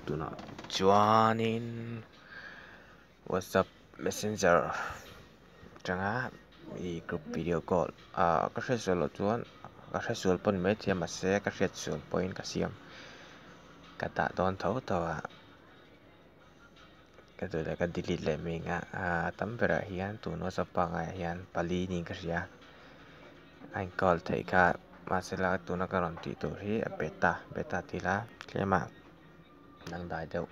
Tunah chuanin WhatsApp Messenger atanga ih group video call ah ka hriat sual loh chuan ka hresual pawh ni maithei a mahse ka hriatsual pawhin ka siam ka dah dawn tho tho a ka duh leh ka delete leh mai ang a ah a tam berah hian tun WhatsApp pangaiah hian pali niin ka hria a in call theih kha mahsela tuna ka rawn tih tur hi a beta beta ti ila tlema dangdai deuh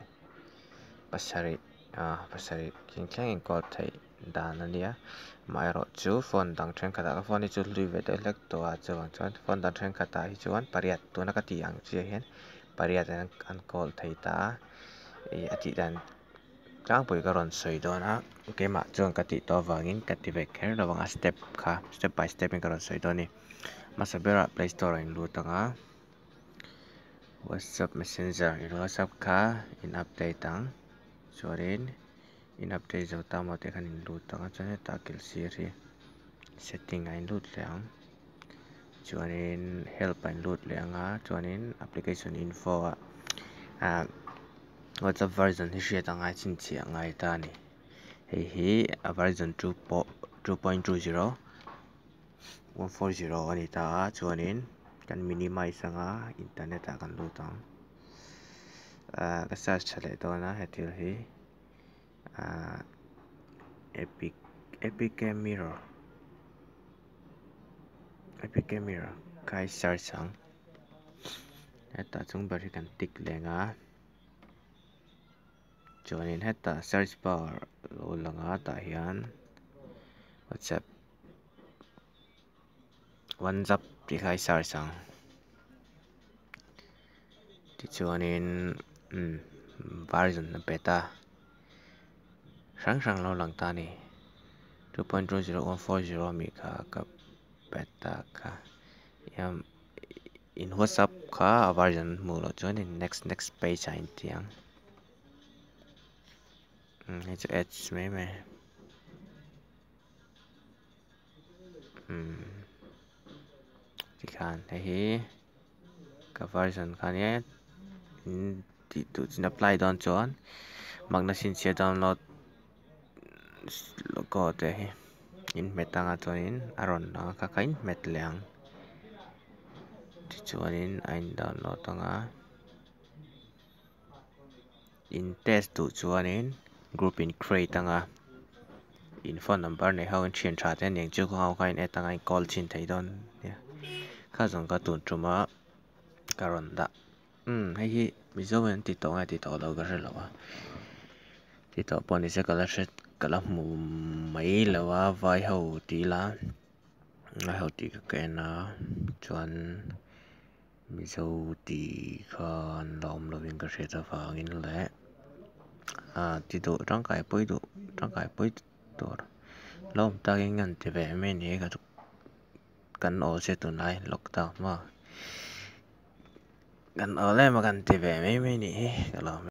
pasarih ah pasarih thleng thleng in call theih dan a nia amaherawh chu phone dang thenkhatah ka phone hi chu hlui ve deuh hlek tawh a chuvang chuan phone dang thenkhatah hi chuan pariat tuna ka tih ang chiah hian pariat an call thei ta a ih a tih dan tlangpui ka rawn sawi dawn a keimah chuan ka tih tawh avangin ka ti ve kher lo ang a step kha step by step in ka rawn sawi dawn a ni hmasa berah play store ah in lut ang a whatsapp messenger in whatsapp kha in update ang chuanin in update zo ta maw tih khan in lut ang a chuan hetah kil sir hi setting ah in lut leh ang chuanin help ah in lut leh ang a chuanin application info ah ah whatsapp version hi hriat a ngai chhinchhiah a ngai ta a ni hei hi a version two pawh two point two zero one four zero a ni ta a chuanin kan minimize ang a internet ah kan lut ang ah ka search tha leh dawn a he thil hi ah epic epic mirror epic mirror kha i search ang hetah chung ber hi kan tick leh ang a chuanin hetah search bar lo lang a tah hian whatsapp whatsapp tih kha i search ang tichuanin umm version a pe ta hrang hrang lo lang ta a ni two point two zero one four zero ami kha ka pe ta kha in whatsapp kha a version hmuh loh chuan in next next page ah in ti ang umm hei chu ads mai mai umm tikhan hei hi ka version kha ania in tih duh chin apply dawn chuan makna chhinchhiah download logo te hi in hmet anga chuanin a rawn lang a kha kha in hmet leh ang tichuanin a in download anga in test duh chuanin group in create anga in phone number nei ho in thian tha te aniang chu kawng ho kha in add anga in call chhin thei dawn nia kha zawng ka tun tuma ka rawn dah umm hei hi mizo in an ti tawh nge ti tawh lo ka hre lo a ti tawh pawh ni se ka la hre ka la hmu mai lo a vai ho ti ila vai ho tih ka en a chuan mizo tih kha an la awm lovin ka hriat avangin leh ah ti duh tangkai pui duh tangkai pui tur la awm takin an ti ve mai a ni kan awl che tunlai lockdown maw kan awl em a kan ti ve mai mai a nih hi ka lawm e.